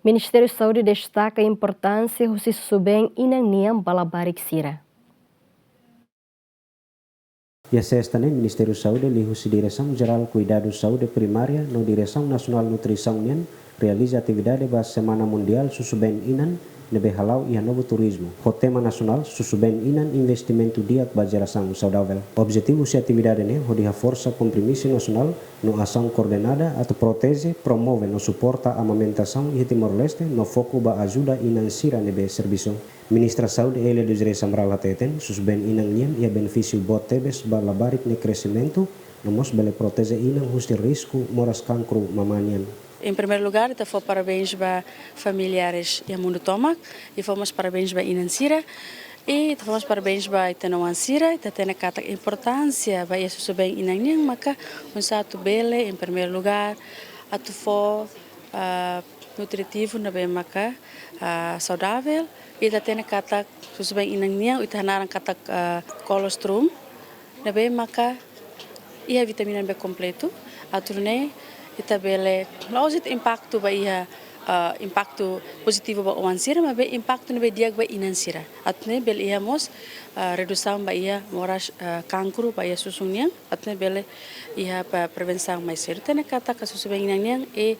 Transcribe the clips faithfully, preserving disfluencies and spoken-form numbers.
Ministériu Saúde destaka importánsia husi susubeen inan nian ba labarik sira. Iha Sesta ne'e, Ministériu Saúde liuhusi Diresaun Jerál Kuidadu Saúde Primária no Diresaun Nasionál Nutrisaun nian realiza atividade ba Semana Mundiál Susubeen Inan ne'ebé hala'o iha Novo Turismo, ho tema nasionál Susubeen Inan, Investimentu Di'ak ba Jerasaun Saudavel. Objetivu husi atividade ne'e hodi haforsa kompromisu nasionál no asaun koordenada atu proteje, promove no suporta amamentasaun iha Timor-Leste no foku ba ajuda inan sira ne'ebé servisu. Ministra Saúde Elia Desiré Samaral hateten, susubeen inan nian iha benefísiu boot tebes ba labarik nia kresimentu, no mós bele proteje inan husi risku moras kankru mama nian. Em primeiro lugar, ita fó parabéns ba familiares iha mundu tomak, i fó mós parabéns ba inan sira, i ita fó mós parabéns ba ita-nia oan sira, ita hatene katak importánsia ba iha susubeen inan nian maka oinsá atu bele, em primeiro lugar, atu fó, ah, nutritivu ne'ebé maka, ah, saudavel, i ita hatene katak susubeen inan nian, ita hanaran katak, ah, colostrum, ne'ebé maka iha vitamina ne'ebé kompletu, atu nune'e ita bele, la'ós de'it impaktu ba iha, ah, impaktu pozitivu ba oan sira, maibé impaktu ne'ebé di'ak ba inan sira. Atu nune'e bele iha mós, ah, redusaun ba iha moras, ah, kankru ba iha susun nian, atu nune'e bele iha pa prevensaun mais sedu. Ita hatene katak susubeen inan nian, i,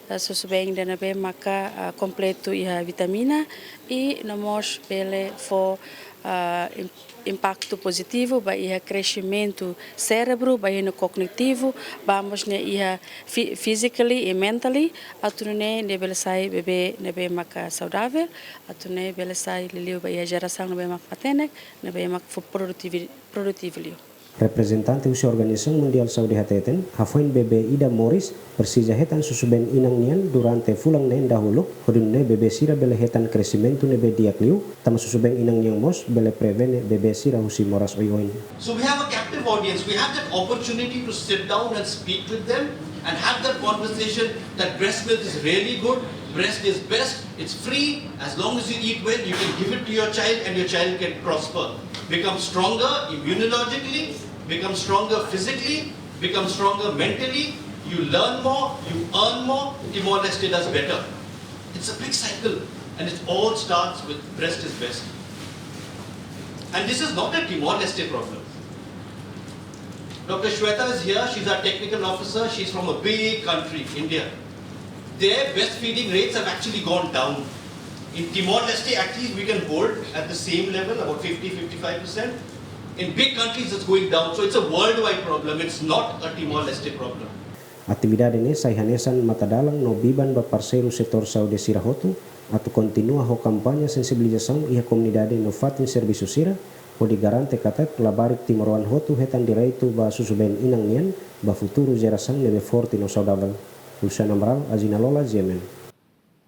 ah, susubeen ida ne'ebé maka, ah, kompletu iha vitamina, i no mós bele fó, ah, im-, impaktu pozitivu ba iha kresimentu sérebru, ba iha nia kognitivu, ba mós nia iha fi-, physically i mentally, atu nune'e nia bele sai bebé ne'ebé maka saudavel, atu nune'e bele sai liuliu ba iha jerasaun ne'ebé maka matenek, ne'ebé maka fó produtivi-, produtivu liu. Reprezentante husi Organizasaun Mundiál Saúde hateten, hafoin bebé ida moris, presiza hetan susubeen inan nian durante fulan neen dahuluk, hodi nune'e bebé sira bele hetan kresimentu ne'ebé di'ak liu, tanba susubeen inan nian mós bele prevene bebé sira husi moras oioin. So we have a captive audience. We have that opportunity to sit down and speak with them and have that conversation that breast milk is really good, breast is best, it's free. As long as you eat well, you can give it to your child and your child can prosper, become stronger immunologically, become stronger physically, become stronger mentally. You learn more, you earn more, Timor-Leste does better. It's a big cycle, and it all starts with breast is best. And this is not a Timor-Leste problem. Doctor Shweta is here, she's our technical officer, she's from a big country, India. Their breastfeeding rates have actually gone down. In Timor-Leste, at least we can hold at the same level, about fifty, fifty-five percent. In big countries, it's going down. So it's a worldwide problem. It's not a Timor-Leste problem. Atividade ne'e sai hanesan matadalan no biban ba parseiru setór saúde sira hotu, atu kontinua ho kampaña sensibilizasaun iha komunidade no fatin servisu sira, hodi garante katak labarik timoroan hotu hetan direitu ba susubeen inan nian, ba futuru jerasaun ne'ebé forte no saudavel. Luciano Amaral, Azina Lola, G M N.